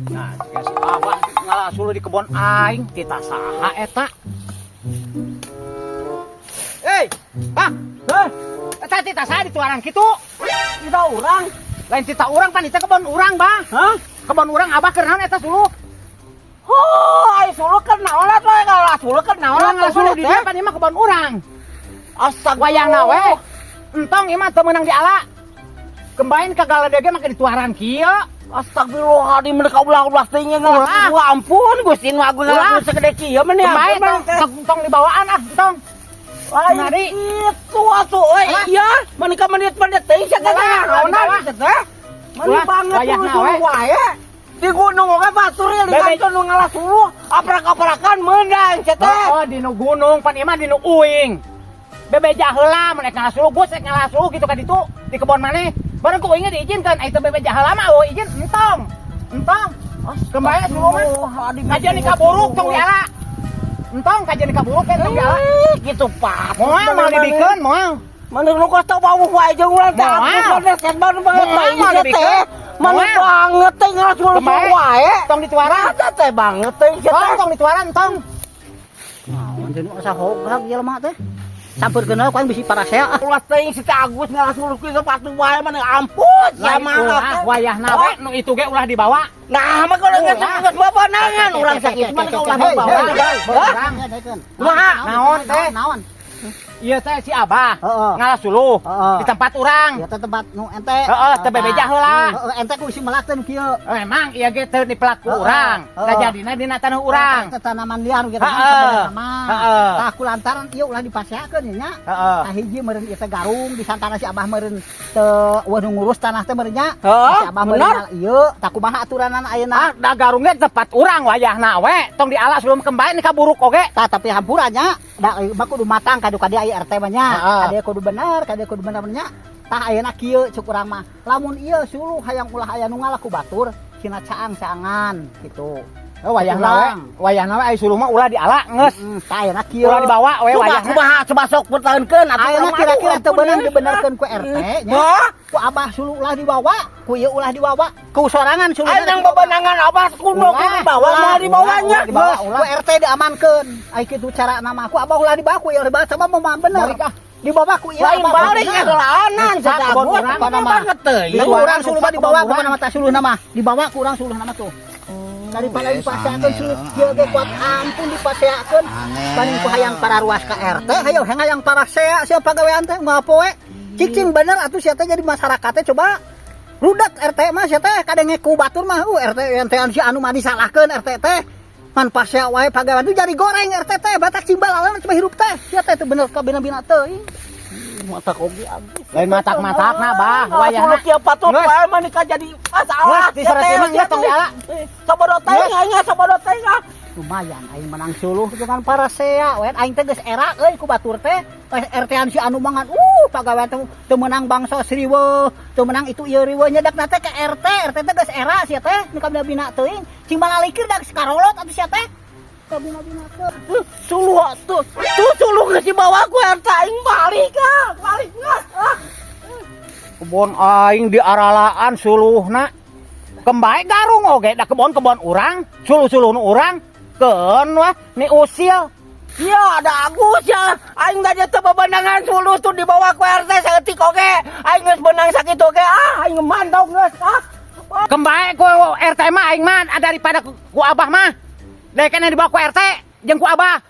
Nah, jika si Abah ngalah suluh di kebon aing, titah saha eta? Hei, Bah. Hah? Eta titah saha dituaran kitu? Kita urang. Lain titah urang, pan itu kebon urang, Bah. Hah? Kebon urang, Abah keur naon eta suluh? Oh, ai suluh keur naon atuh, ngalah suluh keur naon Urang atuh ngalah suluh di teh? dieu, pan ieu mah kebon urang. Astaga. Wayahna we. Entong, ieu mah teu meunang diala. Kembain ka galedeg ge make dituaran kieu. Astagfirullahaladzim, mereka ulah-ulah teh nya. Ulah. Wah, ampun, Gusti nu agung. Ulah. Segede kieu mah nih. Kembain tong, tong, tong dibawaan ah, tong. Lain Mari. itu atuh euy. Ulah. Iya, mun ka menit-menit teh sia teh Ulah, naonan ulah. teh. Mani Ulah, banget wayahna suluh we. Wae. Di gunung oge batur ya, di Bebe. kantor nu ngalah suluh, aprak-aprakan meunang sia teh. Oh, di nu gunung, pan ieu mah di nu uing. Bebeja heula mun rek ngalah suluh, Gus, rek ngalah suluh gitu ka ditu di kebon maneh. Bareng ku uingnya diizinkan, ai teu bebeja heula mah euweuh izin, entong. Entong. Kembali suluh mah. Kajian di kaburuk tong diala. Entong kajian di kaburuk kan tong diala. Ih, gitu pak. Moal moal dibikeun, moal. Mana nu kos tau bau wae jeung urang teh. Moal. Atuh teh banget banget Moal, teh moal sia teh. dibikeun. Mana Moal. banget teh ngalah suluh Kembali. wae. Tong dituaran. Masa teh banget teh sia Tong teh. Tong dituaran, tong. Naon teh nu asa hogag jelema teh? Sampeurkeun we ku aing bisi parasea ah. Ulah teuing si teh Agus ngalah suluh kieu sepatu wae mana ampun sia Lain mah. ulah wayahna we nu itu ge ulah dibawa. Nah, mah kalau geus Ulah. Geus babanangan urang sakit mah ulah dibawa. Hei, Hah? Kumaha? Naon teh? Naon? Ieu teh si Abah Heeh. ngalah suluh Heeh. di tempat urang. Ieu teh tempat nu ente. Heeh, teu bebeja heula. Heeh, ente kudu si melak teh nu kieu. Emang ieu ge teu dipelak ku Heeh. urang. Da Heeh. jadina dina tanah urang. Teh tanaman liar gitu kan Heeh. sebenarnya mah. Heeh. Tah ku lantaran ieu ulah dipaseakeun nya. Heeh. Tah hiji meureun ieu teh garung di santana si Abah meureun teu euweuh nu ngurus tanah teh meureun nya. Heeh, Si Abah meureun bener. ieu tah kumaha aturanan ayeuna? Ah, da garungnya tempat urang wayahna we. Tong diala sebelum kembali ka buruk oge. Tah, tapi hampura nya, da mah kudu matang kadu kadi aya RT mah nya. Heeh. Kade kudu bener, kade kudu bener nya. Tah ayeuna kieu cuk urang mah. Lamun ieu suluh hayang ulah aya nu ngalah ku batur, cina caang-caangan gitu. Oh, wayahna we. Urang. Wayahna we ai suluh mah ulah diala geus. Tah ayeuna kieu. Ulah dibawa we Coba wayahna. kumaha, coba sok pertahankeun atuh Ayeuna urang mah, kira-kira aduh, teu beunang ampun, dibenerkeun ku RT nya. Hah? Ku Abah suluh ulah dibawa, ku ieu ulah dibawa, ku sorangan suluh. Aing yang bebenangan abah kudu Ulah, dibawa ulah, mah dibawanya. ulah, dibawa, ku RT diamankeun. Ai kitu cara nama ku Abah ulah dibawa, ku ieu ulah dibawa, sama mah bener. Balik ah. Dibawa ku ieu Lain Abah balik bener. ngelaanan Rusak kebon Agus urang. apa banget teuing. Ku urang suluh mah dibawa, Kebon ku nama tah suluh nama. Dibawa ku urang suluh nama tuh. Daripada dipaseakeun suluh kieu ge kuat ampun dipaseakeun. Banding ku hayang pararuas ka RT, hayo hayang parasea sia pagawean teh ngapoe. Cicing bener atuh sia teh jadi masyarakat teh coba. Rudak RT mah sia teh kadenge ku batur mah RT ente si anu mah disalahkeun RT teh. Man pasea wae pagawean tuh jadi goreng RT teh batak cimbal alana coba hirup teh. Sia teh teu bener kabina-bina teuing. Matak oge Agus. Lain matak-matakna, Bah, wayahna. Wayahna kieu patut Geus. wae mah nikah jadi masalah. Geus, diseretin mah geus tong diala. Sabodo teh Geus. aing sabodo teh ah. Lumayan aing menang suluh dengan parasea we aing teh geus era euy ku batur teh. Pas RT-an si anu mangan pagawean teh teu meunang bangsa riweuh, teu meunang itu ieu riweuh nyedakna teh ke RT. RT teh geus era sia teh nu kabina teuing cing balalikir da geus karolot atuh sia teh kabina-bina teh. Tuh, suluh tuh. Tuh suluh geus dibawa ku RT aing balik ah. Balik geus ah. Kebon aing di aralaan suluhna. Kembae garung oge da kebon-kebon urang, suluh-suluh nu urang keun wah ni usil. Ya ada Agus ya. Aing tadi teu bebenangan suluh tuh dibawa ku RT saeutik oge. Aing geus beunang sakitu oge ah, aing mantau geus ah. Kembae ku RT mah aing mah daripada ku Abah mah. Dek yang dibawa ku RT jeung ku Abah.